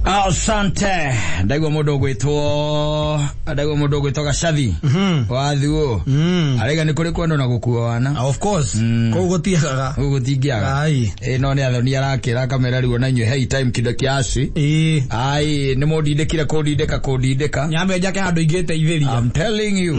Asante. Ndaigua mũndũ ũgwĩtwo, ndaigua mũndũ ũgwĩtwo Gacathi wa Thuo araiga nĩ kũrĩ kwendwo na gũkua wana. Of course. Kũu gũtiagaga. Kũu gũtingĩaga. Ai. Ĩ no nĩ athoni arakĩra akamera rĩu ona inyuĩ hei time kindo kiasi. Ĩĩ. Ai nĩ mũndindĩkire kũndindĩka kũndindĩka. Nyambe njake handũ ingĩteithĩria. I'm telling you.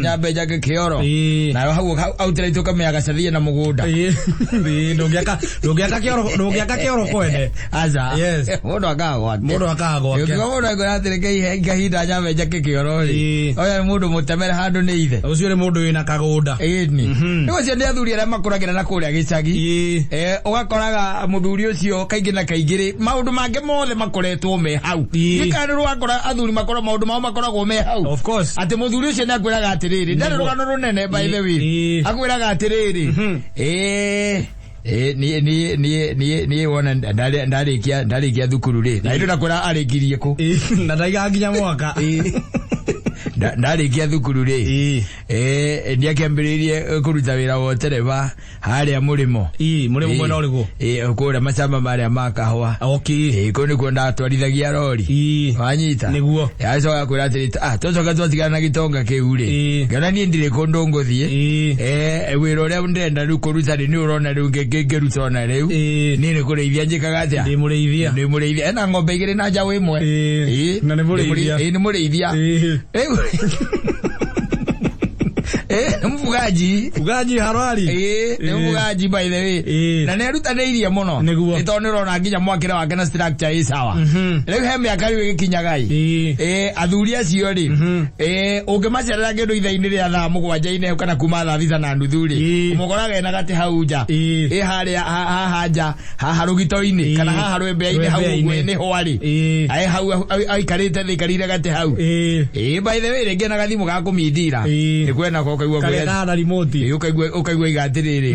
Nyambe njake kĩoro. Ĩĩ. Nayo hau autĩra ũkamenya Gacathi ena mũgũnda. Ĩĩ. Ĩĩ, ndũngĩaka kĩoro, ndũngĩaka kĩoro kwene. Aca. Yes. Mũndũ akaga gwake. Mũndũ akaga gwake. Ũkiuga mũndũ akwĩra atĩrĩ keihe kahinda nyambe njake kĩoro rĩ. Ĩĩ. Oya nĩ mũndũ mũtemere handũ nĩ ithe. Ũcio nĩ mũndũ wĩna kagũnda. Ĩni. Rĩu acio nĩ athuri arĩa makũragĩra na kũrĩa gĩcagi. Ĩĩ. Eh, ũgakoraga mũthuri ũcio kaingĩ na kaingĩ rĩ maũndũ mangĩ mothe makoretwo me hau. Ĩĩ. Nĩ kana rwakora athuri makorwo maũndũ mao makoragwo me hau. Of course. Atĩ mũthuri ũcio nĩ akwĩraga atĩrĩrĩ, ndarĩ Nĩguo. rũgano rũnene by the way. Ĩĩ. Akwĩraga atĩrĩrĩ, ĩĩ ĩĩ niĩ niĩ niĩ niĩ niĩ wona ndarĩkia ndarĩkia thukuru rĩ, na hĩndĩ ndakwĩra arĩkirie kũ? Ĩĩ, na ndaigaga nginya mwaka. Ĩĩ. Ndarĩkia thukuru rĩ, Ĩĩ. ĩĩ nĩakĩambĩrĩirie kũruta wĩra wa ũtereba harĩa mũrĩmo. Ĩĩ, mũrĩmo mwena ũrĩkũ? Ĩĩ, kũrĩa macamba marĩa ma kahũa. Okay. Ĩĩ, kũu nĩkuo ndatwarithagia rori. Ĩĩ. Wanyita? Nĩguo. Agĩcoka akwĩra atĩrĩ, ah, twacoka twatigana na gĩtonga kĩu rĩ, Ĩĩ. ngĩona niĩ ndirĩ kũndũ ngũthiĩ. Ĩĩ. Eh, wĩra ũrĩa ndĩrenda rĩu kũruta rĩ, nĩ ũrona rĩu ngĩruta ona rĩu. Ĩĩ. Niĩ nĩ kũrĩithia njĩkaga atĩa? Ndĩ mũrĩithia. Ndĩ mũrĩithia. Ena ng'ombe igĩrĩ na njaũ ĩmwe. Ĩĩ. Ĩĩ. Na nĩ mũrĩithia. Ĩĩ, nĩ mũrĩithia. Ĩĩ. Rĩu Eh, nĩ mũfugaji. Fugaji harari. Ĩĩ, nĩ Ĩĩ. mũfugaji by the way. Ĩĩ. Na nĩ erutanĩirie mũno. Nĩguo. Nĩ tondũ nĩ ũrona nginya mwakĩre wake na structure ĩ sawa. Rĩu he mĩaka rĩu ĩgĩkinyaga ĩ. Ĩĩ. Ĩĩ, athuri acio rĩ, ĩĩ, ũngĩmacerera kĩndũ ithaa-inĩ rĩa thaa mũgwanja-inĩ kana kuma thaa 6:30 rĩ, Ĩĩ. ũmũkoraga ena gatĩ hau nja. Ĩĩ. Ĩ harĩa haha nja, haha rũgito-inĩ Ĩĩ. kana haha rwembea-inĩ hau ũguo Rwembea-inĩ. nĩ hwarĩ. Ĩĩ. Aĩ hau aikarĩte thĩ aikarĩire gatĩ hau. Ĩĩ. Ĩĩ, by the way rĩngĩ ena gathimũ ga kũmindira. Ĩĩ. Nĩ kwena ko ũkaigua Karĩa kwĩra- kahana remote. Ĩĩ, ũkaigua iga atĩrĩrĩ,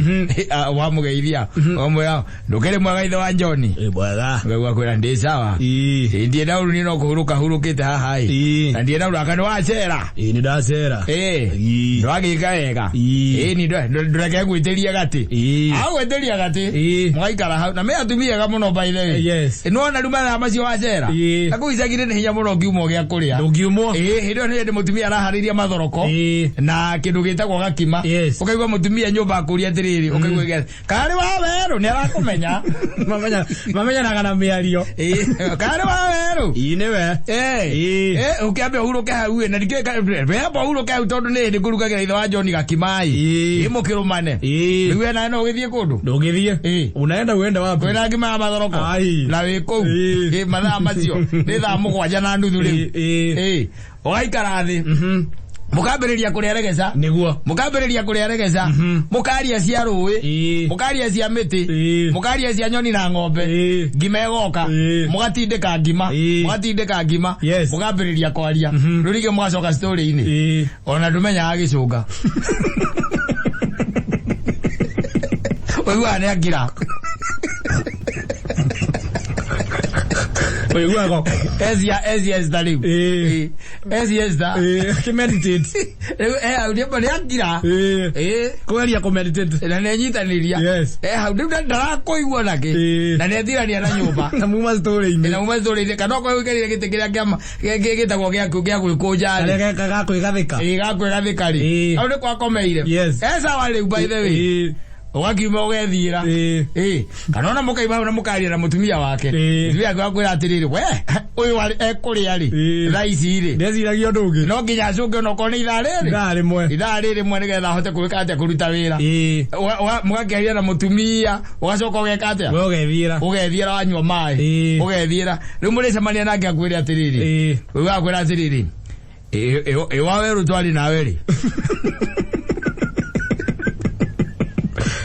wamũgeithia, wamwĩra, ndũkĩrĩ mwega ithe wa John. Ĩĩ, mwega. Ũkaigua kwĩra ndĩ sawa. Ĩĩ. Ĩĩ, ndiĩ na ũru niĩ no kũhurũka hurũkĩte haha ĩ. Ĩĩ. Na ndiĩ na ũru aka nĩ wacera. Ĩĩ, nĩ ndacera. Ĩĩ. Ĩĩ. Ndwagĩka wega. Ĩĩ. Ĩĩ, ni ndũreke ngwĩtĩrie gatĩ. Ĩĩ. Agwĩtĩria gatĩ. Ĩĩ. Mũgaikara hau. Na me atumia ega mũno by the way. Yes. Ĩ, nĩwona rĩu mathaa macio wacera. Ĩĩ. Na kũu icagi-inĩ nĩ hinya mũno ũngiuma ũgĩa kũrĩa. Ndũngiumwo. Ĩĩ, hĩndĩ ĩyo nĩ hĩndĩ mũtumia araharĩria mathoroko. Ĩĩ. Na kĩndũ gĩtagwo gakima. Yes. Ũkaigua mũtumia nyũmba akũria atĩrĩrĩ, ũkaigua mm. Karĩ wa werũ nĩ arakũmenya. Mamenyanaga na mĩario. Ĩĩ, karĩ wa werũ. Ĩĩ, nĩwe. Eh, Ĩĩ. eh, ũkĩambe ũhurũke hau ĩ, na ndikĩũĩ wambe ũhurũke hau tondũ nĩ hĩndĩ ngũrugagĩra ithe wa John gakima ĩ. Ĩĩ. Ĩ mũkĩrũmane. Ĩĩ. Rĩu we nawe no ũgĩthiĩ kũndũ. Ndũngĩthiĩ. Ĩĩ. Unaenda uende wapi? Kwĩna ngima ya mathoroko. Ai. Na wĩ kũu. Ĩĩ. Ĩ, mathaa macio nĩ thaa 7:30 rĩu. Ĩĩ, ĩĩ. Ĩĩ. Ũgaikara thĩ. Mũkambĩrĩria kũrĩa regeca. Nĩguo. Mũkambĩrĩria kũrĩa regeca. Mũkaria cia rũĩ. Ĩĩ. Mũkaria cia mĩtĩ. Ĩĩ. Mũkaria cia nyoni na ng'ombe. Ĩĩ. Ngima ĩgoka. Ĩĩ. Mũgatindĩka ngima. Ĩĩ. Mũgatindĩka ngima. Yes. Mũkambĩrĩria kwaria. Rĩu rĩngĩ mũgacoka story-inĩ. Ĩĩ. Ona ndũmenyaga gĩcũnga. Ũiguaga nĩ akira. Ũiguaga. Esia esia Esther rĩu. Ĩĩ. Ĩĩ. Esia Esther. Ĩĩ, akĩmeditate. Rĩu eh hau nĩ akira. Ĩĩ. Ĩĩ. Kũgeria kũmeditate. Na nĩ anyitanĩria. Yes. Eh hau rĩu ndarakũigua nakĩ. Ĩĩ. Na nĩ atirania na nyũmba. Na muma story-inĩ. Na muma story-inĩ kana okorwo ũikarĩire gĩtĩ kĩrĩa gĩtagwo gĩa gwĩkũnja rĩ. Karĩa gakwĩgathĩka. Ĩĩ gakwĩgathĩka rĩ. Ĩĩ. Hau nĩ kwakomeire. Yes. Eh sawa rĩu by the way. Ĩĩ. Ũgakiuma ũgethiĩra. Ĩĩ. Ĩĩ. Kana ona mũkaima hau na mũkaria na mũtumia wake. Ĩĩ. Mũtumia wake akwĩra atĩrĩrĩ, we ũyũ ekũrĩa rĩ. Ĩĩ. Thaa ici rĩ. Ndeciragia ũndũ ũngĩ. No nginya acũnge onokorwo nĩ ithaa rĩrĩ. Ithaa rĩmwe. Ithaa rĩrĩ rĩmwe nĩgetha ahote gwĩka atĩa kũruta wĩra. Ĩĩ. Mũgakĩaria na mũtumia, ũgacoka ũgeka atĩa? We ũgethiĩra. Ũgethiĩra wanyua maĩ. Ĩĩ. Ũgethiĩra. Rĩu mũrĩcemania nake akwĩre atĩrĩrĩ. Ĩĩ. Rĩu akwĩra atĩrĩrĩ. Ĩ wa werũ twarĩ nawe rĩ.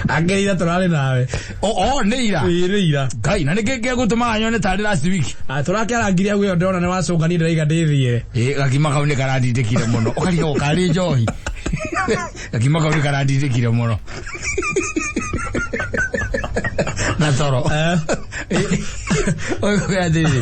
Angĩ ira tũrarĩ nawe. O nĩ ira. Ĩĩ nĩ ira. Ngai na nĩkĩ gĩgũtũmaga nyone tarĩ last week. Ah, tũrakĩarangire hau ĩyo ndĩrona nĩ wacũnga niĩ ndĩraiga ndĩthiĩre. Ĩ gakima kau nĩ karandindĩkire mũno. Ũkarigwo karĩ njohi. Gakima kau nĩ karandindĩkire mũno. Na toro. Ũguo atĩrĩrĩ,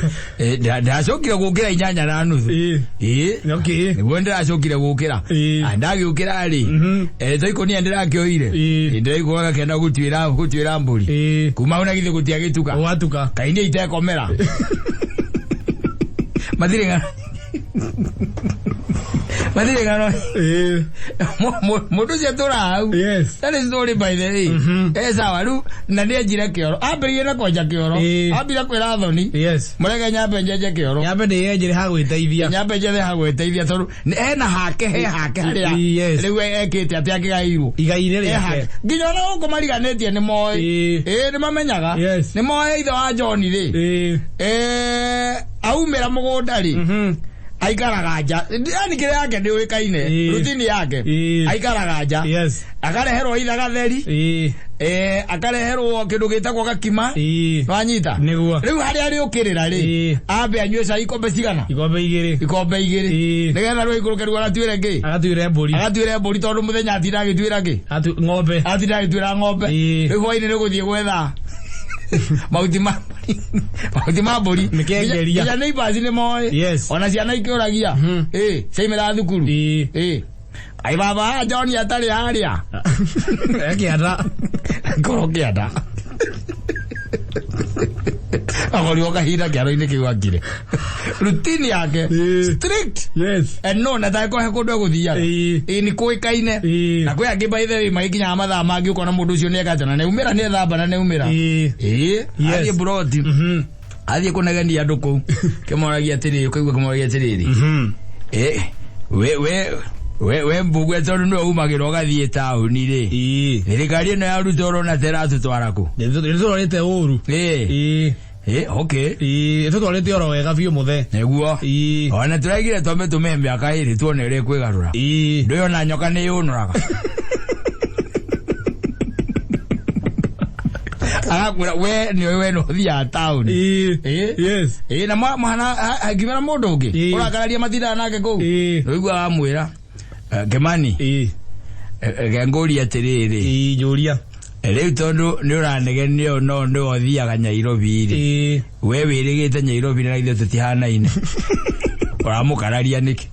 ndĩracokire gũkĩra 8:30. Ĩĩ. Ĩĩ. Okay. Nĩguo ndĩracokire gũkĩra. Ĩĩ. Ah, ndagĩũkĩra rĩ. To ikũnia ndĩrakĩoire. Ĩĩ. Ndĩraigua gakena gũtuĩra mbũri. Ĩĩ. Kuma hau na githĩ gũtiagĩtuka. Gwatuka. Kaĩ niĩ itekomera. Matirĩ ng'ano. Matirĩ ng'ano. Ĩĩ. Mũndũ ũcio atũraga hau. Yes. That is story by the way. Eh sawa rĩu na nĩ enjire kĩoro. Ambĩrĩirie na kwenja kĩoro. Ĩĩ. Ambire kwĩra Thoni. Yes. Mũrege nyambe njenje kĩoro. Nyambe ndĩyenjere ha gwĩteithia. Nyambe njethe ha gwĩteithia tondũ ena hake he hake harĩa Yes. rĩu ekĩte atĩ akĩgairwo. Igai-inĩ He rĩake. hake. Nginya ona gũkũ mariganĩtie nĩ moĩ. Ĩĩ. Ĩĩ nĩ mamenyaga. Yes. Nĩ moĩ ithe wa John rĩ. Ĩĩ. Eh aumĩra mũgũnda rĩ. Aikaraga nja. Yani kĩrĩa yake ndĩũĩkaine. Ĩĩ. Rutini yake. Ĩĩ. Aikaraga nja. Yes. Akareherwo itha gatheri. Ĩĩ. Eh akareherwo kĩndũ gĩtagwo gakima. Ĩĩ. Nwanyita. Nĩguo. Rĩu harĩa arĩũkĩrĩra rĩ. Ĩĩ. Ambe anyue cai ikombe cigana? Ikombe igĩrĩ. Ikombe igĩrĩ. Ĩĩ. Nĩgetha rĩu aikũrũke rĩu agatuĩre kĩ? Agatuĩre mbũri. Agatuĩre mbũri tondũ mũthenya atinda agĩtuĩra kĩ? Ng'ombe. Atinda agĩtuĩra ng'ombe. Ĩĩ. Rĩu hwainĩ nĩ gũthiĩ gwetha mahuti ma mahuti ma mbũri. Mĩkengeria. Nginya neighbors nĩ moĩ. Yes. Ona ciana ikĩũragia. Ĩĩ, ciaimĩra thukuru. Ĩĩ. Ĩĩ. Ai baba John atarĩ harĩa. Ekĩanda. Ngoro kĩanda. Akorirwo kahinda kĩaro-inĩ kĩu akire. Rutini yake Ĩĩ. strict Yes. and no na ndagĩkorwo he kũndũ egũthiaga. Ĩĩ. Ĩĩ nĩ kũĩkaine. Ĩĩ. Na kwĩ angĩ by the way magĩkinyaga mathaa mangĩ ũkona mũndũ ũcio nĩekate na nĩaumĩra nĩethamba na nĩaumĩra. Ĩĩ. Ĩĩ. Yes. Athiĩ buroti. Athiĩ kũnegenia andũ kũu. Kĩmoragia atĩrĩrĩ, ũkaigua kĩmoragia atĩrĩrĩ. Ĩ, we we we we mbugwe tondũ nĩwe umagĩra ũgathiĩ taũni rĩ. Ĩĩ. Thirikari ĩno ya Ruto ũrona ta ĩratũtwara kũ? Nĩtũtwarĩte ũru. Ĩĩ. Ĩĩ. Ĩĩ, okay. Ĩĩ, ĩtũtwarĩte oro wega biũ mũthee. Nĩguo. Ĩĩ. Ona tũraigire twambe tũmĩhe mĩaka ĩrĩ tuone ũrĩa ĩkwĩgarũra. Ĩĩ. Ndũĩ ona nyoka nĩ yũnũraga. Agakwĩra we nĩũĩ we nĩ ũthiaga taũni. Ĩĩ. Ĩĩ. Yes. Ĩĩ na mwana angĩmera mũndũ ũngĩ Ĩĩ. ũrakararia matindaga nake kũu. Ĩĩ. Ũigua wamwĩra Kĩmani Ĩĩ. reke ngũrie atĩrĩrĩ. Ĩĩ, njũria. Rĩu tondũ nĩ ũranegenia ũũ no nĩwe ũthiaga Nyairobi rĩ. Ĩĩ. We wĩrĩgĩte Nyairobi na ithuĩ tũtihanaine. Ũramũkararia nĩkĩ?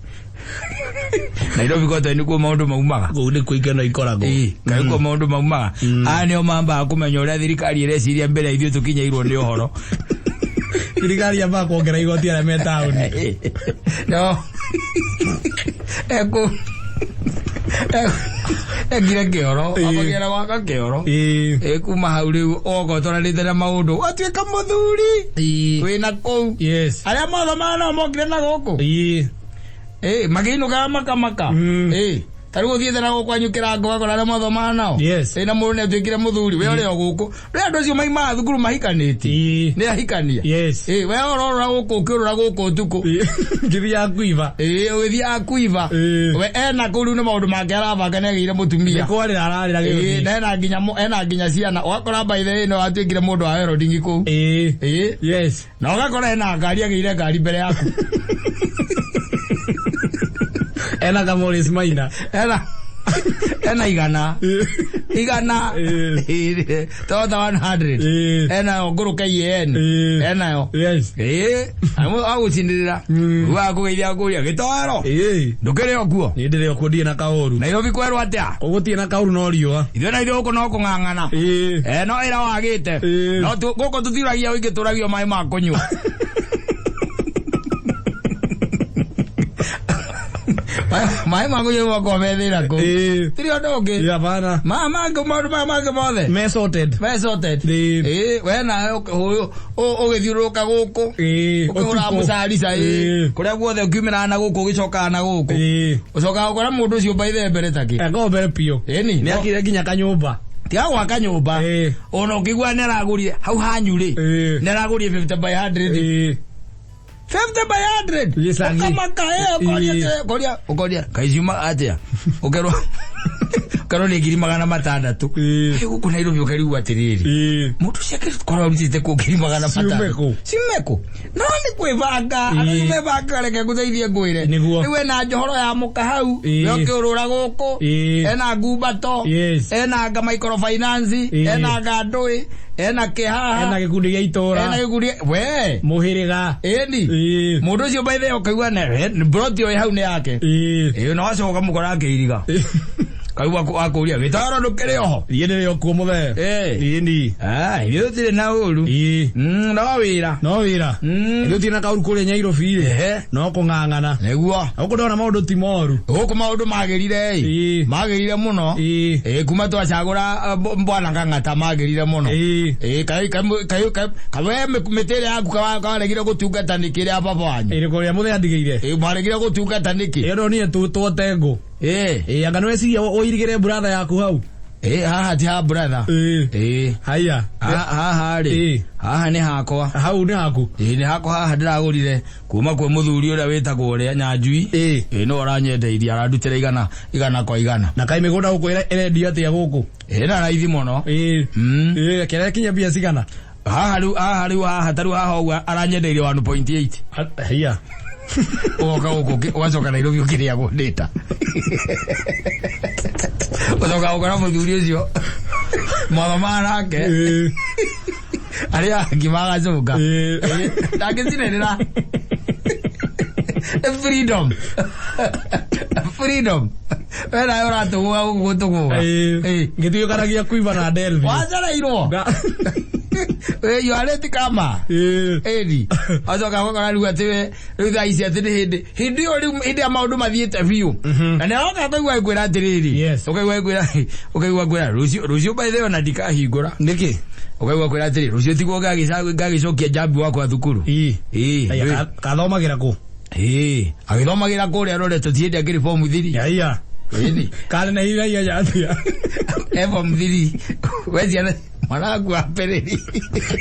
Nairobi kote nĩkuo maũndũ maumaga. Kũu nĩkuo ikeno ikoragwo. Ĩĩ, kaĩ kuo maũndũ maumaga. Aya nĩo mambaga kũmenya ũrĩa thirikari ĩreciria mbere ya ithuĩ tũkinyĩirwo nĩ ũhoro. Thirikari yambaga kuongerera igoti arĩa me taũni. No. Eku ekire kĩoro, Ĩĩ. amagĩra gwaka kĩoro. Ĩĩ. Ĩ kuma hau rĩu oka ũtwaranĩte na maũndũ watuĩka mũthuri Ĩĩ. wĩna kũu. Yes. Arĩa mathomaga nao mokire na gũkũ. Ĩĩ. Ĩ makĩinũkaga makamaka. Ĩ ta rĩu ũthiĩte na gũkũ kwanyu kĩrango ũgakora arĩa mathomaga nao. Yes. Ĩ na mũndũ nĩatuĩkire mũthuri we ũrĩ o gũkũ. Rĩu andũ acio maimaga thukuru mahikanĩtie. Ĩĩ. Nĩ ahikania. Yes. Ĩ we ũrorora gũkũ ũkĩũrũra gũkũ ũtukũ. Ĩĩ. Ngĩthiaga kuiba. Ĩ ũgĩthiaga kuiba. Ĩĩ. We ena kũu rĩu nĩ maũndũ make arabanga nĩagĩire mũtumia. Nĩ kwarĩra ararĩra Ĩ gĩgũthiĩ. na ena nginya ciana ũgakora by the way no atuĩkire mũndũ wa welding kũu. Ĩĩ. Ĩ Yes. na ũgakora ena ngari agĩire ngari mbere yaku. Ena ka Morris Maina. Ena ena igana. Igana. Ĩĩ. Toyota 100. Ĩĩ. Enayo ngũrũ KAN. Ĩĩ. Enayo. Yes. Ĩ agũcinĩrĩra. Rĩu akũgeithia akũria gĩtoero. Ĩĩ. Ndũkĩrĩ o kuo. Niĩ ndĩrĩ o kuo ndirĩ na kaũru. Nairobi kwerwo atĩa? Gũtirĩ na kaũru no riũa. Ithuĩ na ithuĩ gũkũ no kũng'ang'ana. Ĩĩ. Eh, no ĩra wagĩte. Ĩĩ. No gũkũ tũtiũragia ũingĩ tũragio maĩ ma kũnyua. Maĩ ma kũnyua makoragwo me thĩna kũu. Ĩĩ. Tiri ũndũ ũngĩ. Ĩĩ, hapana. Ma mangĩ maũndũ maya mangĩ mothe. Me sorted. Me sorted. Ĩĩ. Ĩĩ, we nawe ũgĩthiũrũrũka gũkũ. Ĩĩ. Ũkĩhũraga Ũtukũ. mũcarica ĩĩ. Ĩĩ. Kũrĩa guothe ũkiumĩraga na gũkũ ũgĩcokaga na gũkũ. Ĩĩ. Ũcokaga gũkora mũndũ ũcio by the mbere takĩ. Akorwo mbere biũ. Ĩni. Nĩ akire nginya kanyũmba. Tiga gwaka nyũmba. Ĩĩ. Ona ũkĩigua nĩ aragũrire hau hanyu rĩ. Ĩĩ. Nĩ aragũrire 50 by 100. Ĩĩ. 50 by 100. Gĩcagi. Ũkamaka ĩ ũkoria Ĩĩ. ũkoria ũkoria kaiciuma atĩa. Ũkerwo ũkerwo nĩ 600,000. Ĩĩ. Ĩ gũkũ Nairobi ũkarigwo atĩrĩrĩ. Ĩĩ. Mũndũ ũcio akĩkorwo arutĩte kũ 600,000. Ciume kũ? Ciume kũ? No nĩ kwĩbanga. Ĩĩ. Andũ mebanga reke ngũteithie ngwĩre. Nĩguo. Rĩu ena njohoro ya mũka hau. Ĩĩ. We ũkĩũrũra gũkũ. Ĩĩ. Ena ngumbato. Yes. Ena nga microfinance. Ĩĩ. Ena nga ndũĩ. Ena kĩhaha. Ena gĩkundi gĩa itũra. Ena gĩkundi. We. Mũhĩrĩga. Ĩni. Ĩĩ. Mũndũ ũcio by the way ũkaigua ne broti ĩyo ĩ hau nĩ yake. Ĩĩ. Ĩĩ na wacoka ũkamũkora akĩiriga. Kaigua akũria gĩtoro ndũkĩrĩ oho. Niĩ ndĩrĩ o kuo mũthee. Eh. Ĩni. Ah, ithuĩ tũtirĩ na ũru. Ĩĩ. No wĩra. No wĩra. Ithuĩ tũtirĩ na kaũru kũrĩa Nyairobi rĩ. Ehe. No kũng'ang'ana. Nĩguo. Gũkũ ndona maũndũ ti moru. Gũkũ maũndũ magĩrire ĩ. Ĩĩ. Magĩrire mũno. Ĩĩ. Ĩ kuma twacagũra bwana Kang'ata magĩrire mũno. Ĩĩ. Ĩ kai kai kai kai kawe mĩtĩ ĩrĩa yaku kawaregire gũtungata nĩkĩ ĩrĩa baba wanyu. Ĩrĩkũ ĩrĩa mũthee andigĩire? Ĩ mwaregire gũtungata nĩkĩ? Ĩyo ndonire twote ngũ. Ĩ. Ĩĩ anga nĩweciria ũirigĩre brother yaku hau. Ĩ haha ti ha brother. Ĩĩ. Ĩ. Haiya. Haha rĩ. Ĩ. Haha nĩ hakwa. Hau nĩ haku. Ĩ nĩ hakwa haha ndĩragũrire kuma kwĩ mũthuri ũrĩa wĩtagwo ũrĩa Nyanjui. Ĩ. Ĩ no aranyendeirie arandutĩra igana igana kwa igana. Na kaĩ mĩgũnda gũkũ ĩrendio atĩa gũkũ? Ĩ na raithi mũno. Ĩĩ. Mm. Ĩĩ kĩrĩa kinya mbia cigana? Haha rĩu haha rĩu haha ta rĩu haha ũguo aranyendeirie 1.8. Haiya. Ũgoka gũkũ ũgacoka Nairobi ũkĩrĩagwo ndĩta. Ũcoka ũkora mũthuri ũcio mwathoma nake Ĩĩ. arĩa angĩ magacũnga. Ĩĩ. Ndangĩcinĩrĩra. Freedom. Freedom. We nawe ũratũgũga gũkũ gũtũgũga. Ĩĩ. Ngĩtuĩkanagia kuiba na Delvin. Wacereirwo. We you are late kama. Ĩĩ. Ĩni. Acoka gũkora rĩu atĩ we rĩu thaa ici atĩ nĩ hĩndĩ hĩndĩ ĩyo rĩu hĩndĩ ya maũndũ mathiĩte biũ. Na nĩ aroka akaigua agĩkwĩra atĩrĩrĩ. Yes. Ũkaigua agĩkwĩra ũkaigua agĩkwĩra rũciũ rũciũ by the way ona ndikahingũra. Nĩkĩ? Ũkaigua akwĩra atĩrĩ rũciũ tiguo ngagĩcokia njambi wakwa thukuru. Ĩĩ. Ĩĩ. Haiya kathomagĩra kũ? Ĩĩ. Agĩthomagĩra kũrĩa Loreto ti hĩndĩ akĩrĩ form 3. Haiya. Ĩni. Karĩ na hinya hinya atĩa? E form 3. We ciana mwana waku wa mbere rĩ.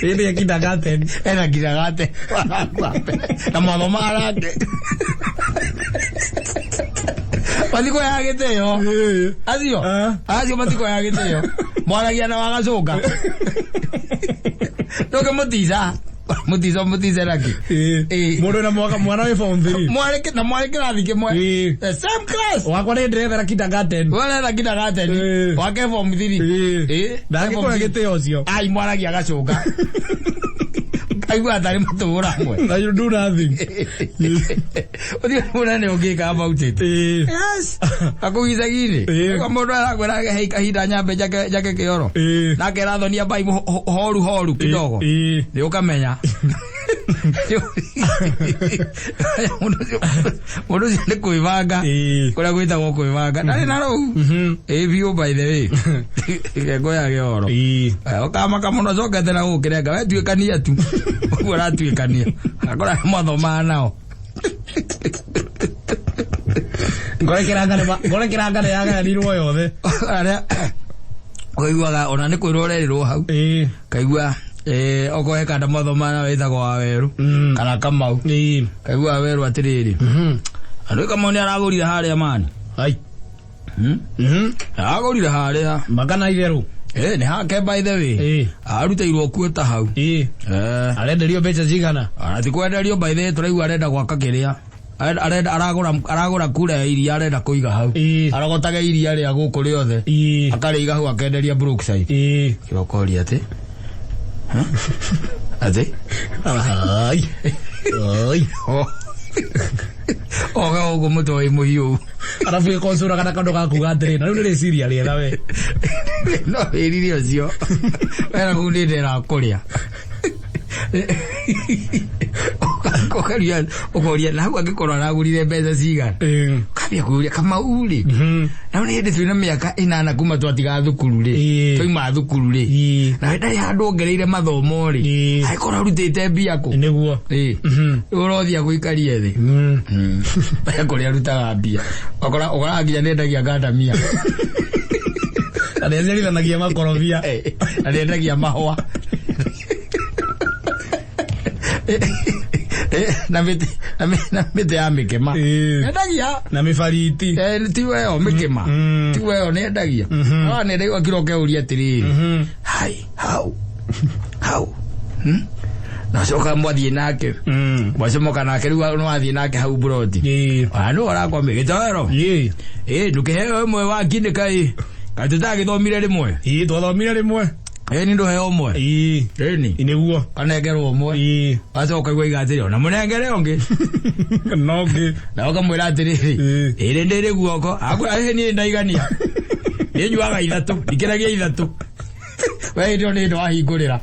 Hĩndĩ ya kindergarten. Ena kindergarten mwana waku wa mbere. Na mwathoma nake. Matikoyaga gĩtĩo. Ĩĩ. Acio. Ah. Acio matikoyaga gĩtĩo. Mwaragia na wagacũnga. Ndũkĩmũtica. Mũtico mũtice naki. Ĩĩ. Ĩĩ. Mũndũ wĩna mwaka mwana wĩ form 3. Mwarĩ na mwarĩ kĩrathi kĩmwe. Ĩĩ. The same class. Wakwa nĩ ndĩrethera kindergarten. Wena kindergarten. Ĩĩ. Wake form 3. Ĩĩ. Ĩĩ. Ndangĩkũhe gĩtĩo ũcio. Ai mwaragia agacũnga. Aigua tarĩ matũũra amwe. Na you do nothing. Ũthiĩ mũnene ũngĩka about it. Ĩĩ. Yes. Akũu icagi-inĩ. Ĩĩ. Kwa mũndũ arakwĩra hei kahinda nyambe njake njake kĩoro. Ĩĩ. Nake rathonia bai horu horu kidogo. Ĩĩ. Nĩ ũkamenya. Mũndũ ũcio nĩ kwĩbanga. Ĩĩ. Kũrĩa gwĩtagwo kwĩbanga. Ndarĩ na rũu. Mhm. Ĩ biũ by the way. Ngengo ya kĩoro. Ĩĩ. Ũkamaka mũno cokete na gũkĩrenga we tuĩkania tu ũguo ũratuĩkania akora mwathomaga nao Ngore kĩrangane yagayanirwo yothe. arĩa ũkaiguaga ona nĩ kwĩrwo ũrerirwo hau Ĩĩ. kaigua okorwo he kanda mwathomaga nao wĩtagwo Wawerũ Mm. kana Kamau Ĩĩ. kaigua Wawerũ atĩrĩrĩ Mhm. andũ Kamau nĩ aragũrire harĩa mani Ai. Hmm? Mhm. Aragũrire harĩa Makana itherũ. Nĩ hake by the way Ĩĩ. arutĩirwo kuo ta hau Ĩĩ. Arenderio mbeca cigana? Ona ti kwenderio by the way tũraigua arenda gwaka kĩrĩa arenda aragũra kura ya iria arenda kũiga hau. Ĩĩ. Arogotage iria rĩa gũkũ rĩothe. Ĩĩ. Akarĩiga hau akenderia Brookside. Ĩĩ. Kĩrokoria atĩ. Atĩ? Ai. Ai. Oga ũguo mũtwe wĩ mũhiũ. Arabu ĩkocũraga na kandũ ga kuga atĩrĩ na rĩu nĩ rĩciria rĩega we. No wĩrire ũcio. Wena kũu nĩ ndera kũrĩa. Ũkaria ũkoria na hau angĩkorwo aragũrire mbeca cigana. Ĩĩ. Ũkambia kũria Kamau rĩ. Mhm. Na nĩ hĩndĩ twĩna mĩaka ĩnana kuma twatiga thukuru rĩ. Ĩĩ. Twauma thukuru rĩ. Ĩĩ. Na ndarĩ handũ ongereire mathomo rĩ. Ĩĩ. Angĩkorwo arutĩte mbia kũ. Nĩguo. Ĩĩ. Mhm. Rĩu ũrothiĩ agũikarie thĩ. Mm. Kũrĩa arutaga mbia. Ũkora ũkoraga nginya nĩendagia ngandamia. Na nĩaciarithanagia makorobia. Na nĩendagia mahũa. Na mĩtĩ na mĩtĩ ya mĩkĩma. Ĩĩ. Endagia. Na mĩbariti. Ti weo mĩkĩma. Mm. Ti weo nĩendagia. Mhm. Ah nĩendagia ũkĩroke ũrie atĩrĩrĩ. Mhm. Hai, hau. Hau. Hmm? Na coka mwathiĩ nake. Mm. Mwacomoka nake rĩu nĩwathiĩ nake hau buroti. Ĩĩ. Ah nĩwe ũrakwambia gĩtoero. Ĩĩ. Ĩ ndũkĩheo ĩmwe wa nginĩka ĩ. Kaĩ tũtagĩthomire rĩmwe. Ĩĩ twathomire rĩmwe. Ĩ nĩ ndũheo ũmwe. Ĩĩ. Ĩni. Nĩguo. Kanengerwo ũmwe. Ĩĩ. Wacoka ũkaigua iga atĩrĩ ona mũnengere ũngĩ. No ngĩ. Na ũkamwĩra atĩrĩrĩ. Ĩĩ. Ĩrĩ ndĩrĩ guoko. Akwĩra ĩ niĩ ndaigania. Nĩ nyuaga 3, ndikĩragia 3. We hĩndĩ ĩyo nĩ ndwahingũrĩra.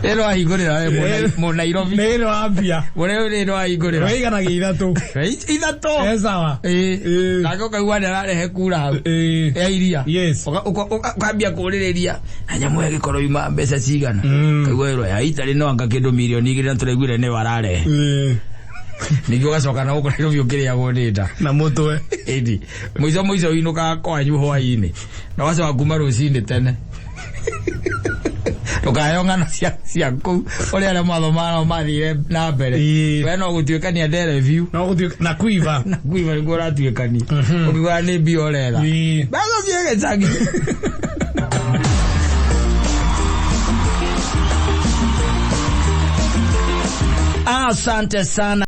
Nĩ ndwahingũrĩra we Mũnairobi. Nĩ ndwambia. Mũnairobi nĩ ndwahingũrĩra. Wĩiganagia 3. 3. Eh, sawa. Ĩĩ. Ĩĩ. Nake ũkaigua nĩ ararehe kura hau. Ĩĩ. Ya iria. Yes. Ũkambia kũrĩrĩria na nyamũ ĩyo ĩgĩkorwo yuma mbeca cigana. Kaigua ĩrwo ya itarĩ no anga kĩndũ mirioni 2 na tũraiguire nĩyo ararehe. Ĩĩ. Ningĩ ũgacoka na gũkũ Nairobi ũkĩrĩagwo nĩ nda. Na mũtwe. Ĩni. Mũico mũico ũinũkaga kwanyu hwaĩ-inĩ. Na ũgacoka kuma rũcinĩ tene. Ndũkaheo ng'ano cia kũu ũrĩa arĩa mathomaga nao mathire na mbere. Ĩĩ. We no gũtuĩkania ndere biũ. No gũtuĩka na kuiva. Na kuiva nĩguo ũratuĩkania. Ũkiugaga nĩ mbia ũretha. Ĩĩ. Mbeca cia gĩcagi. Asante sana.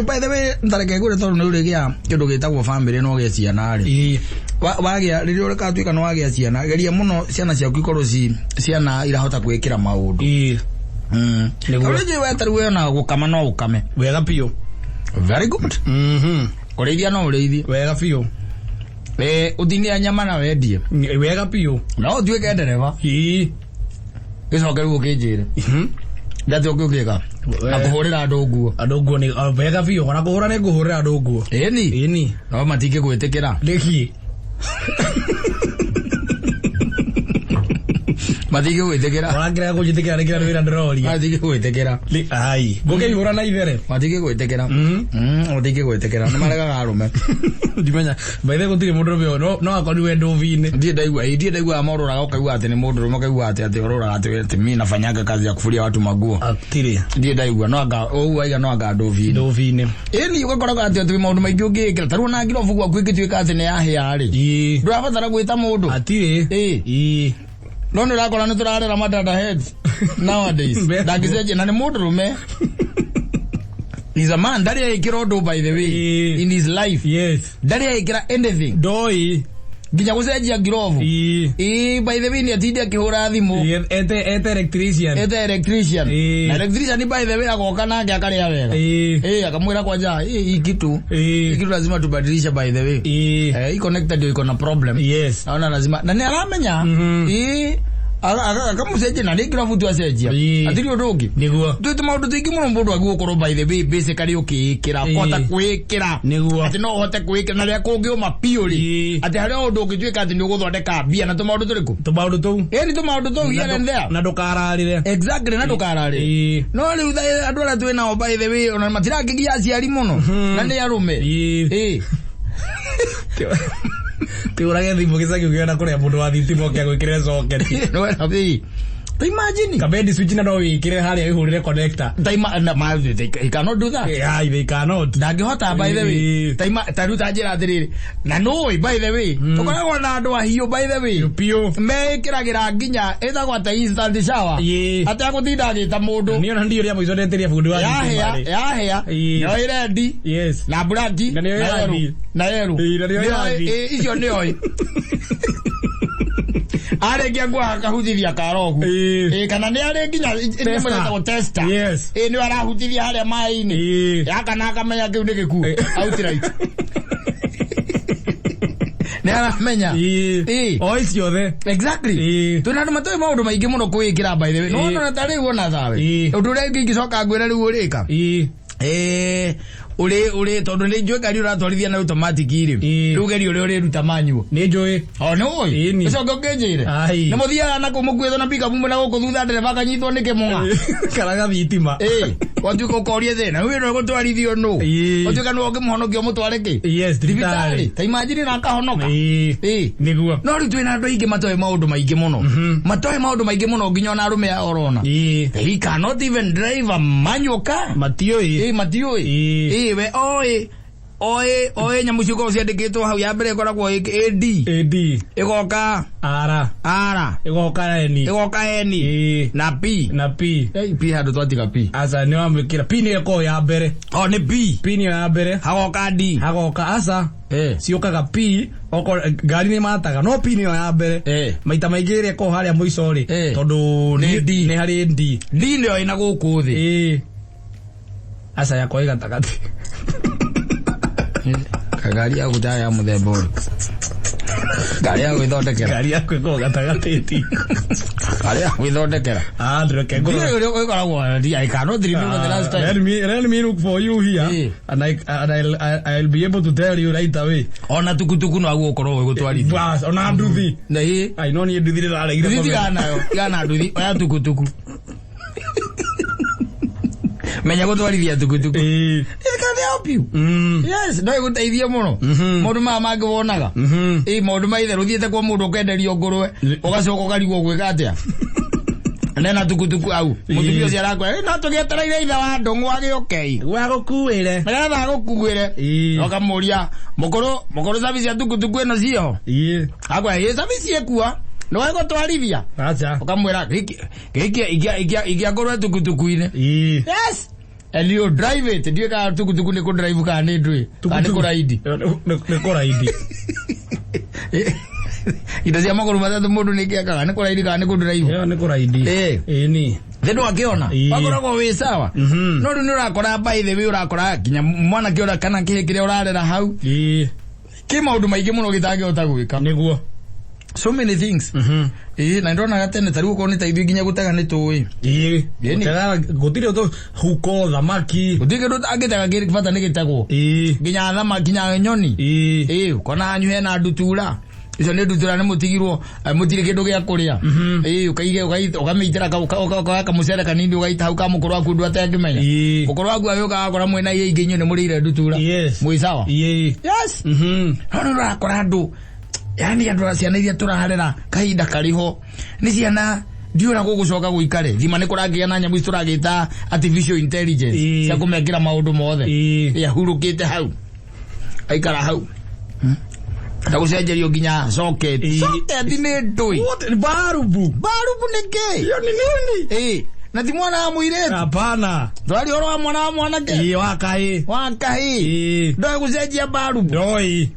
By the way, ntareke ngwĩre tondũ nĩ ũrĩgĩa kĩndũ gĩtagwo family no gĩa ciana rĩ. Ĩĩ. Wagĩa rĩrĩa ũrĩgatuĩka nĩ wagĩa ciana, geria mũno ciana ciaku ikorwo ci ciana irahota gwĩkĩra maũndũ. Ĩĩ. Nĩguo. Tondũ rĩngĩ we tarĩu we ona gũkama no ũkame. Wega biũ. Very good. Kũrĩithia no ũrĩithie. Wega biũ. Ũtinie nyama na wendie. Wega biũ. No ũtuĩke ndereba. Ĩĩ. Gĩcoke rĩu ũkĩnjĩre. Ndatĩ ũngĩũkĩka. Na kũhũrĩra andũ nguo. Andũ nguo nĩ wega biũ. Ona kũhũra nĩ ngũhũrĩra andũ nguo. Ĩni. Ĩni. No matingĩgwĩtĩkĩra. Nĩkĩ? Matingĩgwĩtĩkĩra. Ũrangĩra kũnjĩtĩkĩra nĩkĩra nĩ wĩra ndĩroria. Matingĩgwĩtĩkĩra. Ai. Ngũkĩihũra na ithere. Matingĩgwĩtĩkĩra. Matingĩgwĩtĩkĩra. Nĩ maregaga arũme. Ndimenya. By the way gũtirĩ mũndũ ũrũme no akorirwe ndũbi-inĩ. Ndiĩ ndaigua, ndiĩ ndaigua morũraga ũkaigua atĩ nĩ mũndũ ũrũme ũkaigua atĩ orũraga atĩ mimi nafanyaga kazi ya kufuria watu maguo. Atirĩ. Ndiĩ ndaigua no anga ũguo aiga no anga ndũbi-inĩ. Ndũbi-inĩ. Ĩni ũgakoraga atĩ maũndũ maingĩ ũngĩĩkĩra tarĩu ona ngirobu gwaku ĩngĩtuĩka atĩ nĩ yahĩa rĩ. Ĩĩ. Ndũrabatara gwĩta mũndũ. Atirĩ. Ĩĩ. Ĩĩ. No nĩ ũrakora nĩ tũrarera madada heads nowadays. Ndangĩcenjia na nĩ mũndũ rũme. He's a man. Ndarĩ ekĩra ũndũ by the way Ĩĩ. in his life. Yes. Ndarĩ ekĩra anything. Ndoi. Nginya gũcenjia ngirobu. Ĩĩ. Ĩĩ by the way nĩ atinde akĩhũra thimũ. Ete electrician. Ete electrician. Ĩĩ. Na electrician by the way agoka nake akarĩa wega. Ĩĩ. Ĩĩ akamwĩra kwanja hii kitu. Ĩĩ. Hii kitu lazima tubadilishe by the way. Ĩĩ. Hii connector ndio iko na problem. Yes. Naona lazima na nĩ aramenya. Ĩĩ. Akamucenjia na nĩ ngirobu tu acenjia. Ĩĩ. Hatirĩ ũndũ ũngĩ. Nĩguo. Twĩte maũndũ tũingĩ mũno mũndũ agĩrĩirwo gũkorwo by the way basically ũkĩĩkĩra Ĩĩ. kũhota kwĩĩkĩra. Nĩguo. Atĩ no ũhote kwĩĩkĩra na rĩrĩa kũngĩũma biũ rĩ. Ĩĩ. Atĩ harĩ ũndũ ũngĩtuĩka atĩ nĩ ũgũthondeka mbia na tũmaũndũ tũrĩkũ? Tũmaũndũ tũu. Ĩni tũmaũndũ tũu here and there. Na ndũkararĩre. Exactly na ndũkararĩre. Ĩĩ. No rĩu andũ arĩa twĩ nao by the way ona matirakĩgia aciari mũno na nĩ arũme. Ĩĩ. Ĩĩ. Tiũrage thimũ gĩcagi ũkĩona kũrĩa mũndũ wa thitima oke agwĩkĩrĩre coketi. No ĩĩ. Ta imagine. Kabendi switch na no wĩkĩre harĩa wĩhũrĩre connector. Ta na ma they cannot do that. Ai, they cannot. Ndangĩhota by the way. Ĩĩ. Ta ta rĩu ta njĩra atĩrĩrĩ. Na nũĩ by the way. Tũkoragwo na andũ ahiũ by the way. Piũ. Meĩkĩragĩra nginya ĩtagwo atĩ instant shower. Ĩĩ. Ategũtinda agĩta mũndũ. Niĩ ona ndiũ rĩa mũico ndetĩria bundi wa thitima Yahĩa, rĩ. yahĩa. Ĩĩ. Nĩoĩ rendi. Yes. Na brandi. Na nĩoĩ Na yerũ. rangi. Na yerũ. Ĩĩ, na nĩoĩ rangi. Ĩĩ, icio nĩoĩ. Arĩkia nguo akahutithia karogu. Ĩĩ. Ĩĩ, kana nĩ arĩ nginya Tester. ĩtagwo tester. Yes. Ĩĩ, nĩwe arahutithia harĩa maĩ-inĩ. Ĩĩ. Yakana akamenya kĩu nĩ gĩkuũ. Outright. Nĩ aramenya. Ĩĩ. Ĩĩ. Oi ciothe. Exactly. Ĩĩ. Twĩna andũ matoĩ maũndũ maingĩ mũno kwĩĩkĩra by the way. Ĩĩ. No ona ta rĩu ona thawe. Ĩĩ. Ũndũ ũrĩa ingĩcoka ngwĩre rĩu ũrĩka. Ĩĩ. Ũrĩ tondũ nĩ njũĩ ngari ũratwarithia na automatic rĩ. Ĩĩ. Rĩu geria ũrĩa ũrĩruta manual. Nĩ njũĩ. O nĩ ũĩ. Ĩĩ ni. Ũcoke ũkĩnjĩre. Ai. Nĩ mũthiaga na kũu mũkuĩtwo na pickup mwena gũkũ thutha ndereba akanyitwo nĩ kĩmũng'a. Kana gathitima. Ĩĩ. Watuĩka ũkoria thĩna. Wĩra ũgũtwarithio nũ? Ĩĩ. Watuĩka nĩwe ũngĩmũhonokia ũmũtware kĩ? Yes, thibitarĩ. Ta imagine na akahonoka. Ĩĩ. Ĩĩ. Nĩguo. No rĩu twĩna andũ aingĩ matoĩ maũndũ maingĩ mũno. Matoĩ maũndũ maingĩ mũno nginya ona arũme aya ũrona. Ĩĩ. He cannot even drive a manual car. Matiũĩ. Ĩĩ matiũĩ. Ĩĩ. Ĩĩ we oĩ oĩ nyamũ cikoragwo ciandĩkĩtwo hau ya mbere ĩkoragwo AD. AD. Ĩgoka R. R. Ĩgoka N. Ĩgoka N. Ĩĩ. Na P. Na P. Ei, P handũ twatiga P. Aca nĩ wamwĩkĩra. P nĩyo ĩkoragwo ya mbere. O nĩ P. P nĩyo ya mbere. Hagoka D. Hagoka aca. Eh. Ciũkaga P okorwo ngari nĩ mataga no P nĩyo ya mbere. Eh. Maita maingĩ ĩrĩa ĩkoragwo harĩa mũico rĩ. Eh. Tondũ Nĩ D. Nĩ harĩ D. D nĩyo ĩna gũkũ thĩ. Ĩĩ. Aca, yakwa ĩ gatagatĩ. Ngari yaku ta ya mũthemba ũrĩkũ? Ngari ya gwĩthondekera? Ngari yakwa ĩkoragwo gatagatĩ ti. Ngari ya gwĩthondekera? Ah, ndĩreke ngũrore. Ndiũĩ ũrĩa ĩkoragwo. I cannot remember the last time. Let me look for you here and I'll be able to tell you right away. Ona tukutuku no aguo ũkorwo ũgũtwarithia. Bas, ona nduthi. Na ĩ. Ai, no niĩ nduthi ndĩraregire. Nduthi tigana nayo, tigana na nduthi, oya tukutuku. Menya gũtwarithia tukutuku. It can help you. Yes, no ĩgũteithie mũno. Maũndũ maya mangĩ wonaga. Ĩ, maũndũ ma itherũ, ũthiĩte kwa mũndũ ũkenderio ngũrwe, ũgacoka ũkarigwo gwĩka atĩa. Nena tukutuku au. Mũtumia ũcio arakwĩra, "Ĩ, no tũgĩetereire ithe wa ndũng'ũ agĩũke. Gwagũkuĩre. Nĩgetha agũkuĩre." Ũkamũria, "Mũkũrũ, mũkũrũ, service ya tukutuku ĩno ciĩho?" Akwĩra, "Ĩ, service ĩkuo. Nĩ wegũtwarithia?" Acha. Ũkamwĩra, "Gĩkĩ gĩkĩ ikia ikia ikia ngũrwe tukutuku-inĩ." Yes. And you drive it. Ndiũĩ kana tukutuku nĩ kũdrive kana nĩ ndũĩ. Kana nĩ kũraidi. Nĩ kũraidi. Indo cia magũrũ matatũ mũndũ nĩ kĩakaga, nĩ kũraidi kana nĩ kũdrive? Ĩyo nĩ kũraidi. Ĩ ni. Thĩ ndwakĩona. Wakoragwo wĩ sawa. No rĩu nĩ ũrakora, by the way, ũrakora nginya mwanake ũrĩa kana kĩhĩ kĩrĩa ũrarera hau kĩ maũndũ maingĩ mũno gĩtangĩhota gwĩka. Nĩguo. So many things. Ĩĩ, na ndonaga tene ta rĩu okorwo nĩ ta ithuĩ nginya gũtega nĩ tũĩ. Ĩni. Gũtega gũtirĩ ũndũ, huko thamaki. Gũtirĩ kĩndũ angĩtega kĩ bata nĩ gĩtegwo. Nginya thamaki, nginya nyoni. Ĩĩ, kona hanyu hena ndutura. Icio nĩ ndutura, nĩ mũtigirwo mũtirĩ kĩndũ gĩa kũrĩa. Ĩĩ, ũkaige ũkamĩitĩra kamũcere kanini, ũgaita hau ka mũkũrũ waku ũndũ atangĩmenya. Mũkũrũ waku agĩũka agakora mwĩna irio ingĩ, inyuĩ nĩ mũrĩire ndutura. Mwĩ sawa. Yes. No nĩ ũrakora andũ, yani andũ, ciana iria tũrarera kahinda karĩho nĩ ciana ndiũra gũgũcoka gũikare thima nĩ kũrangĩa na nyamũ ici tũragĩta artificial intelligence cia kũmekĩra maũndũ mothe. Ahurũkĩte hau, aikara hau na gũcenjerio nginya socket. Socket nĩ ndũĩ. What? Barubu. Barubu nĩ kĩ? Hiyo ni nini? Ĩĩ, na ti mwana wa mũirĩtu. Hapana. Tũraria ũhoro wa mwana wa mwanake. Ĩĩ, wa kahĩ. Wa kahĩ. Ndoĩ gũcenjia barubu? Ndoi.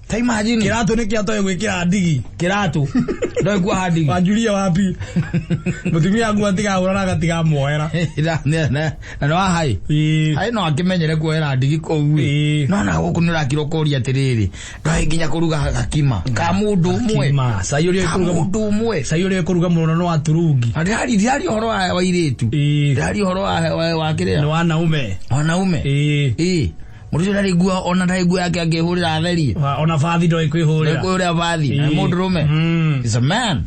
Ta imagine. Kĩratũ nĩ kĩatoĩ gwĩkĩra ndigi? Kĩratũ ndoĩ kuoha ndigi? Wanjurie wapi? Mũtumia waku atigahũra gatigamuoera. Na nĩ wa hai. Hai no akĩmenyere kuohera ndigi kũu ĩ. No na gũkũ nĩ ũrakira ũkoria atĩrĩrĩ, ndoĩ nginya kũruga gakima ka mũndũ ũmwe? Kima. Cai ũrĩa Ka ĩkũruga. mũndũ ũmwe. Cai ũrĩa ĩkũruga mũno no wa turungi. Na ndĩraria ũhoro wa airĩtu. Ndĩraria ũhoro wa Nĩ kĩrĩa wanaume. Wanaume. Ĩĩ, mũndũ ũcio ndarĩ nguo, ona ndarĩ nguo yake angĩhũrĩra atherie. Ona bathi ndoĩ kwĩhũrĩra. Kwĩhũrĩra bathi na mũndũrũme. Is a man.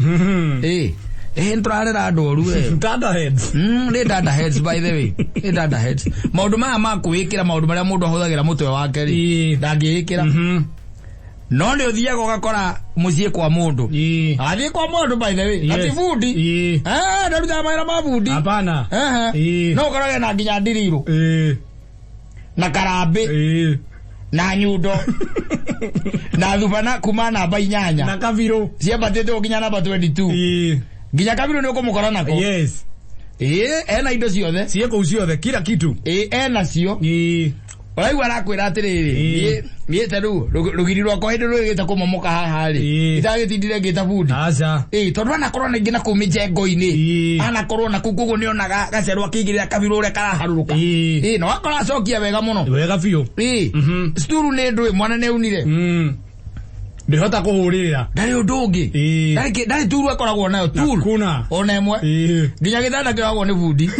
Ĩĩ ĩĩ, nĩtũrarera andũ oru we. Dada heads. Nĩ dada heads, by the way, nĩ dada heads. Maũndũ maya ma kwĩĩkĩra, maũndũ marĩa mũndũ ahũthagĩra mũtwe wake rĩ, ndangĩĩkĩra. No nĩ ũthiaga ũgakora mũciĩ kwa mũndũ. Athiĩ kwa mũndũ, by the way, na ti bundi. Eh, ndarutaga mawĩra ma bundi. Hapana. Ehe. No ũkorage na nginya ndirirũ na karambĩ na nyundo na thubana kuma namba 8. Na kabirũ. Ciambatĩte nginya namba 22. Nginya kabirũ nĩ ũkũmũkora nako. Ĩĩ, ena indo ciothe. Ciĩ kũu ciothe, kila kitu. Ĩĩ, ena cio. Ũraigua arakwĩra atĩrĩrĩ, niĩ ta rĩu rũgiri rwakwa hĩndĩ rũgĩte kũmomoka haha rĩ, itagĩtindire ngĩta bundi. Aca. Ĩĩ, tondũ anakorwo na ingĩ na kũu mĩjengo-inĩ. Anakorwo na kũu, koguo nĩonaga gacerwa akĩigĩrĩra kabirũ ũrĩa karaharũrũka. Ĩĩ, na wakora acokia wega mũno. Wega biũ. Ĩĩ, sturu nĩ ndũĩ mwana nĩ aunire. Ndĩhota kũhũrĩrĩra. Ndarĩ ũndũ ũngĩ. Ndarĩ turu akoragwo nayo turu Hakuna. ona ĩmwe. Nginya gĩtanda kĩoyagwo nĩ bundi.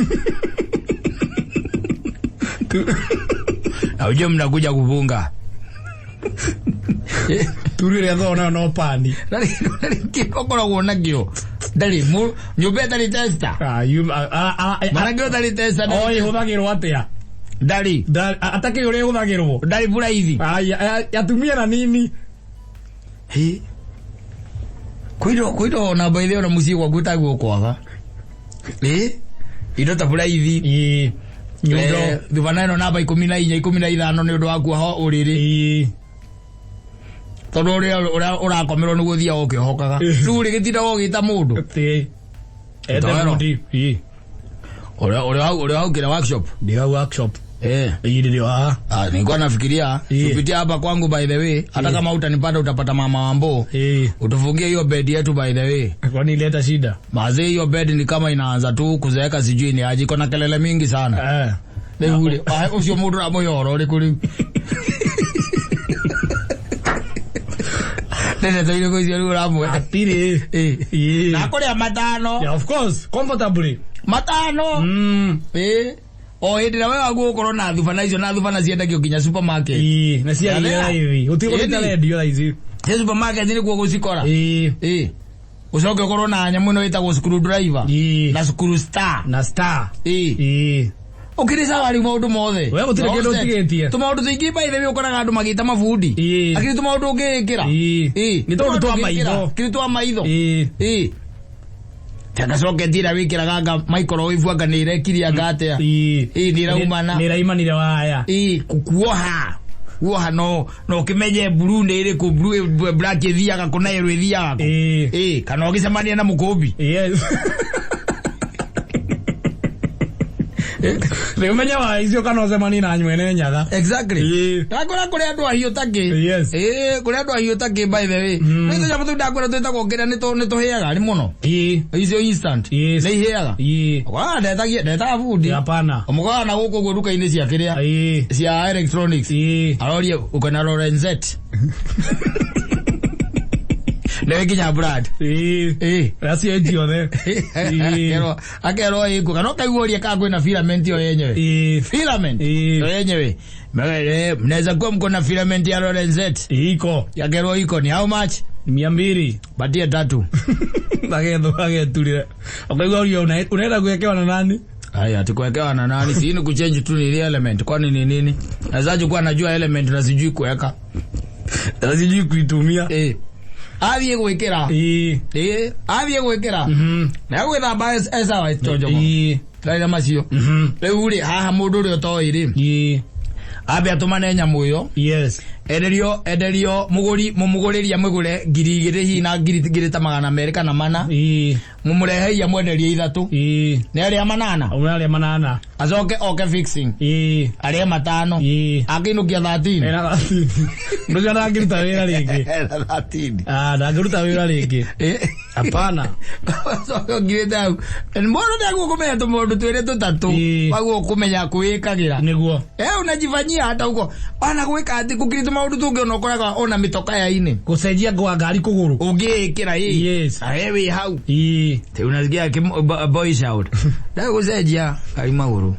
Na ujue mnakuja kuvunga. Turu ĩrĩa thoo nayo no pani. Ndarĩ kĩndũ akoragwo nakĩo, ndarĩ nyũmba ĩtarĩ testa. Ah, Mwanake ũtarĩ testa. Oĩ ĩhũthagĩrwo atĩa? Ndarĩ. Atakĩũĩ ũrĩa ĩhũthagĩrwo. Ndarĩ buraithi. Ai, atumia na nini? Hĩ, kũindo namba ithĩ ona mũciĩ gwaku taguo kwaga ĩ indo ta buraithi. Nyundo. Thubana ĩno namba 14, 15 nĩ ũndũ wa kuoha ũrĩrĩ. Tondũ ũrĩa ũrakomerwo nĩguo ũthiaga ũkĩhokaga rĩu rĩ gĩtindaga ũgĩta mũndũ. Ĩĩ. Ete Ndoero. bundi. Ĩĩ. Ũrĩa waukĩra workshop. Ndio workshop. Ĩĩ, ndio haha. Ah, nilikuwa nafikiria tupitie hapa kwangu, by the way, hata kama utanipata utapata mama Wambo. Utufungie hiyo bed yetu, by the way. Kwani ileta shida? Mazee, hiyo bed ni kama inaanza tu kuzeeka, sijui ni aje, iko na kelele mingi sana. Rĩu rĩ, wahe ũcio mũndũ ũramũhe ũhoro ũrĩkũ rĩu? Nĩ ndeto irĩkũ icio rĩu ũramũhe? Hatirĩ. Ĩĩ. Na kũrĩa matano. Yeah, of course, comfortably. Matano. Ĩĩ. O hĩndĩ ĩrĩa we waguo ũkorwo na thubana icio, na thubana ciendagio nginya supermarket. Ĩĩ, na ciagĩra Yathera. raithi. Ũtigũtita Ĩni. rendio thaa ici. Cia supermarket nĩkuo gũcikora. Ĩĩ. Ĩĩ. Ũcoke ũkorwo na nyamũ ĩno ĩtagwo screwdriver. Ĩĩ. Na screw star. Na star. Ĩĩ. Ĩĩ. Ũkĩrĩ sawa rĩu maũndũ mothe. We gũtirĩ kĩndũ ũtigĩtie. Tũmaũndũ tũingĩ by the way ũkoraga andũ magĩta mabundi. Ĩĩ. Akĩrĩ tũmaũndũ ũngĩĩkĩra. Ĩĩ. Ĩĩ. Nĩ tũmaũndũ twa maitho. Kĩrĩ twa maitho. Ĩĩ. Ĩĩ. Tagacoketi ĩrĩa wĩkĩraga anga microwave anga nĩ ĩrekirie anga atĩa. Ĩĩ. Ĩĩ nĩ ĩraumana. Nĩ ĩraimanire waya. Ĩĩ kuoha. Kuoha no no ũkĩmenye blue nĩ ĩrĩkũ, blue black ĩthiaga kũ na yellow ĩthiaga kũ. Ĩĩ. Ĩĩ kana ũgĩcemania na mũkũmbi. Yes. Rĩu ũmenye waya icio kana ũcemanie na nywene nyaga. Exactly. Ĩĩ. Ndakora kũrĩ andũ ahiũ takĩ. Yes. Ĩĩ kũrĩ andũ ahiũ takĩ by the way. Nĩ tũnyamũ tũu ndakwĩra twĩtagwo kĩrĩa nĩ tũhĩaga nĩ mũno. Ĩĩ. Icio instant. Yes. Nĩ ihĩaga. Ĩĩ. Ũkoraga ndetagia ndetaga bundi. Hapana. Ũmũkoraga na gũkũ ũguo nduka-inĩ cia kĩrĩa. Ĩĩ. Cia electronics. Ĩĩ. Aroria uko na Lorenzet. Nĩwe nginya brand. Ĩĩ. Ĩĩ. Acio ciothe. Ĩĩ. Akerwo akerwo ĩĩ kana ũkaigua ũria kana kwĩna filament yo yenyewe. Ĩĩ. Filament Ĩĩ. yo yenyewe. Mwe- Mnaweza kuwa mko na filament ya Lorenzet. Iko. Yakerwo iko ni how much? 200. Patie tatu. Agetho ageturire. Ũkaigua ũria unaenda kuwekewa na nani? Haya, tukuwekewa na nani? Si ni kuchange tu ni ile element. Kwani ni nini? Nawezaje kuwa najua element na sijui kuweka? Na sijui kuitumia. Eh. Athiĩ gwĩkĩra. Ĩĩ. Eh, athiĩ gwĩkĩra. Na gwĩthamba esawa chonjomo. Ĩĩ. Ndaira macio. Rĩu rĩ haha mũndũ ũrĩa ũtoĩ rĩ, Ĩĩ. ambe atũmane nyamũ ĩyo. Yes. Enderio enderio mũgũri mũmũgũrĩria mũgũre 2000 hihi na ngiri ta 200 kana 400. Ĩĩ. Mũmũreheia mwenderie ithatũ. Ĩĩ. Nĩ arĩa manana. Ũrarĩa manana. Acoke oke fixing. Ĩĩ. Arĩa matano. Ĩĩ. Akĩinũkia 13. Ena 13. Mũndũ ũcio ndangĩruta wĩra rĩngĩ. Ena 13. Ah, ndangĩruta wĩra rĩngĩ. Eh. Hapana. Coke ũngirĩte hau. Mũndũ nĩaguo kũmenya tũmaũndũ twĩrĩ tũtatũ. Ĩĩ. Waguo kũmenya kwĩĩkagĩra. Nĩguo. Eh, unajifanyia hata huko. Ona gwĩka atĩ gũkĩrĩ tũmaũndũ tũngĩ ona ũkoraga ona mĩtoka ya-inĩ. Gũcenjia ngwa ngari kũgũrũ. Ũngĩĩkĩra ĩ. Yes. Awe wĩ hau. Ĩĩ. Te unasikia boy shout. Ndagũcenjia ngari magũrũ.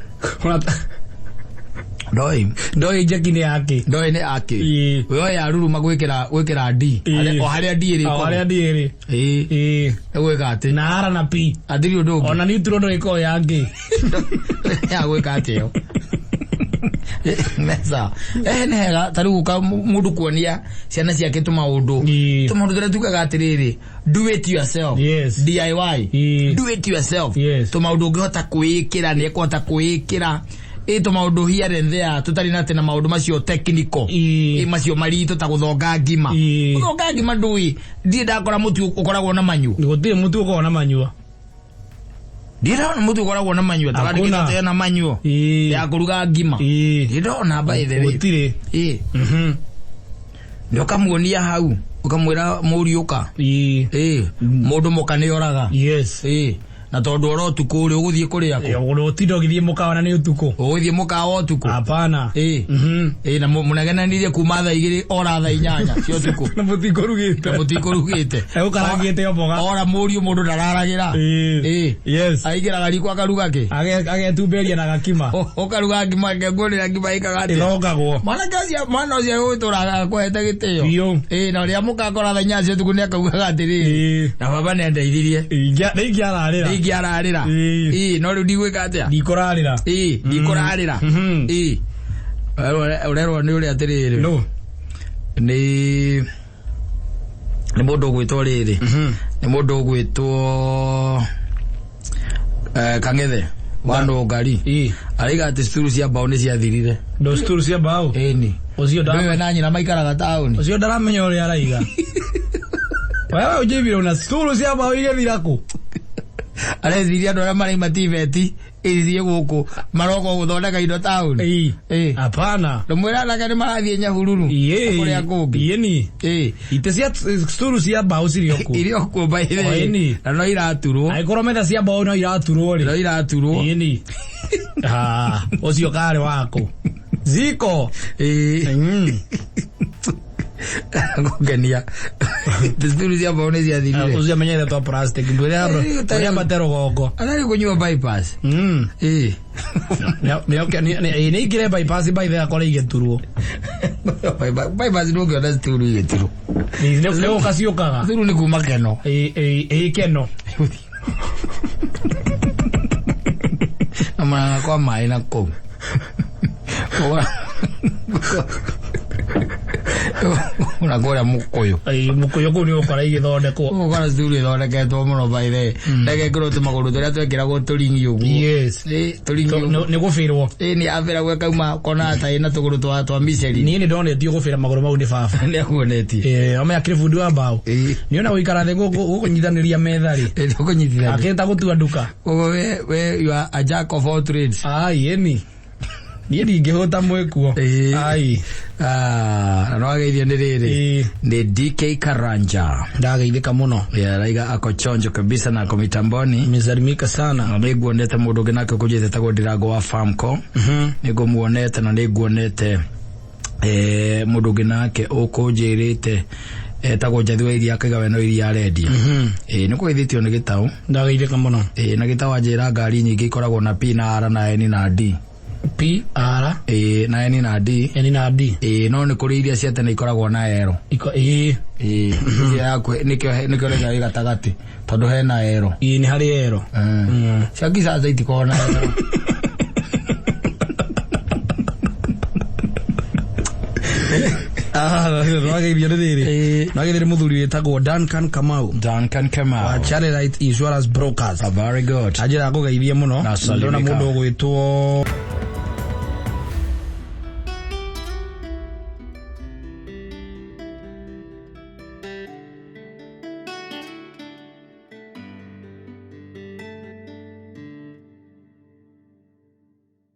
Ndoi. Ndoi njeki nĩ yake. Ndoi nĩ ake. Ĩĩ. We ya ruruma gwĩkĩra gwĩkĩra D. Ĩĩ. O harĩa D ĩrĩ. O harĩa D ĩrĩ. Ĩĩ. Ĩĩ. Gwĩka atĩ. Na R na P. Athiri ũndũ ũngĩ. Ona neutral no ĩkorwo yake. Ya gwĩka atĩ ĩyo. Mesa. Eh nĩ hega ta rĩu ũka mũndũ kuonia ciana ciake tũmaũndũ. Ĩĩ. Tũmaũndũ tũrĩa tugaga atĩrĩrĩ, do it yourself. Yes. DIY. Ĩĩ. Do it yourself. Yes. Tũmaũndũ ũngĩhota kwĩĩkĩra nĩ ekũhota kwĩĩkĩra. Ĩ tũmaũndũ here and there tũtarĩ na atĩ na maũndũ macio technical. Ĩĩ. Ĩ macio maritũ ta gũthonga ngima. Ĩĩ. Gũthonga ngima ndũĩ. Ndirĩ ndakora mũtu ũkoragwo na manyua. Gũtirĩ mũtu ũkoragwo na manyua. Ndirĩ ndona mũtu ũkoragwo na manyua. Hakuna. Tũkandĩkĩte na manyua. Ĩĩ. Ya kũruga ngima. Ĩĩ. Ndirĩ ndona by the way. Gũtirĩ. Ĩĩ. Mhm. Nĩ ũkamuonia hau. Ũkamwĩra mũriũ ũka. Ĩĩ. Ĩĩ. Mũndũ mũka nĩ oraga. Yes. Ĩĩ. Na tondũ ora ũtukũ rĩ ũgũthiĩ kũrĩa kũ? Ũtinda ũgĩthiĩ mũkawa na nĩ ũtukũ. Ũgũthiĩ mũkawa ũtukũ. Hapana. Ĩĩ. Mhm. Ĩĩ na mũnegenanirie kuma thaa 2 ora thaa 8 cia ũtukũ. Na mũtikũrugĩte. Na mũtikũrugĩte. Egũkarangĩte o mboga. Ora mũriũ mũndũ ndararagĩra. Ĩĩ. Ĩĩ. Yes. Aingĩraga riko akaruga kĩ? Agetumberia na gakima. Ũkaruga ngima ngekuonera ngima ĩkaga atĩa? Ĩthongagwo. Mwanake ũcio mwana ũcio ũgũtũraga akwete gĩtĩo. Biũ. Ĩĩ na ũrĩa mũkakora thaa 8 cia ũtukũ nĩ akaugaga atĩrĩrĩ. Ĩĩ. Na baba nĩ andeithirie. Nĩingĩararĩra. Nĩingĩararĩra. Ĩĩ. Ĩĩ no rĩu ndigwĩka atĩa? Ndikũrarĩra. Ĩĩ ndikũrarĩra. Mhm. Ĩĩ. Ũrerwo nĩ ũrĩa atĩrĩrĩ. No. Nĩ nĩ mũndũ ũgwĩtwo rĩrĩ. Nĩ mũndũ ũgwĩtwo Kang'ethe wa Nũngari. Ĩĩ. Araiga atĩ cukuru cia mbaũ nĩ ciathirire. Ndo cukuru cia mbaũ. Ĩni. Ũcio ndara Wewe na nyina maikaraga taũni. ũcio ndaramenya ũrĩa araiga. Wewe ũnjĩbire una cukuru cia mbaũ igĩthira kũ? Areciria andũ arĩa maraima TVET ithiĩ gũkũ maroka gũthondeka indo taũni. Ĩĩ. Ĩĩ. Hapana. Ndũmwĩra anake nĩ marathiĩ Nyahururu. Ĩĩ. Kũrĩa kũngĩ. Ĩĩ ni. Ĩĩ. Itĩ cia cukuru cia mbaũ cirĩ o kuo. Irio kuo by the way. Ĩni. Na no iraturwo. Angĩkorwo metha cia mbaũ no iraturwo rĩ. No iraturwo. Ĩĩ ni. Ah, ũcio karĩ waku ziko. Ĩĩ. Kũngenia thukuru cia mbaũ nĩ ciathirire. Ũcio amenyere twa plastic ndũrĩa Eh, ambate rũgongo. Atarĩ kũnyua bypass. Mm. Ĩĩ. Nĩ ingĩre bypass by the akore igĩturwo. Bypass ndũngĩona cukuru igĩturwo. Nĩ gũka ciũkaga. Cukuru nĩ kuma keno. Ĩ keno. Na mwana kwa maĩ na kũu. Na kũrĩa mũkũyũ. Ĩ mũkũyũ kũu nĩ ũgũkora igĩthondekwo. Ũgũkora cukuru ĩthondeketwo mũno by the ndagekĩrwo tũmagũrũ tũrĩa twekĩragwo tũringi ũguo. Yes. Ĩ, tũringi ũguo. Nĩ gũbĩrwo. Ĩ, nĩ abĩragwo ĩkauma kona ta ĩna tũgũrũ twa miceri. Niĩ nĩ ndonetio gũbĩra magũrũ mau nĩ baba. Nĩ akuonetie. Ĩ, ome akĩrĩ bundi wa mbaũ. Ĩ. Nĩ ona gũikara thĩ gũkũnyitanĩria metha rĩ. Ĩ, tũkũnyitithania. Akĩta gũtua nduka. Koguo we you are a jack of all trades. Ai, ĩni. Niĩ ndingĩhũta mwĩkuo. Ĩ. Ai. Ah, na nĩwageithio nĩ rĩrĩ. Ĩ. Ni DK Karanja. Ndageithĩka mũno. Yeah, raiga ako chonjo kabisa na ako mitamboni. Nimesalimika sana. Na nĩnguonete mũndũ ũngĩ nake ũkũnjĩte tagwo Ndirango wa Famco. Nĩngũmuonete na nĩnguonete mũndũ ũngĩ nake ũkũnjĩrĩte etagwo Njathi wa iria akaiga we no iria arendia. Nĩ kũgeithĩtio nĩ gĩtaũ. Ndageithĩka mũno. Na gĩtaũ anjĩra ngari nyingĩ ikoragwo na P na R na N na D. P R Na N na D. N na D. No nĩ kũrĩ iria cia tene ikoragwo na L. Iko ĩ. Ĩrĩa yaku nĩkĩo rega ĩ gatagatĩ tondũ hena L. Ĩ nĩ harĩ L. Cia kisasa itikoragwo na L. Ah, nwageithio nĩ rĩrĩ. Nwageithio nĩ mũthuri wĩtagwo Duncan Kamau. Duncan Kamau. Wa Charelight Insurance Brokers. Ah, very good. Anjĩra ngũgeithie mũno. Na Ndona salimika. mũndũ ũgwĩtwo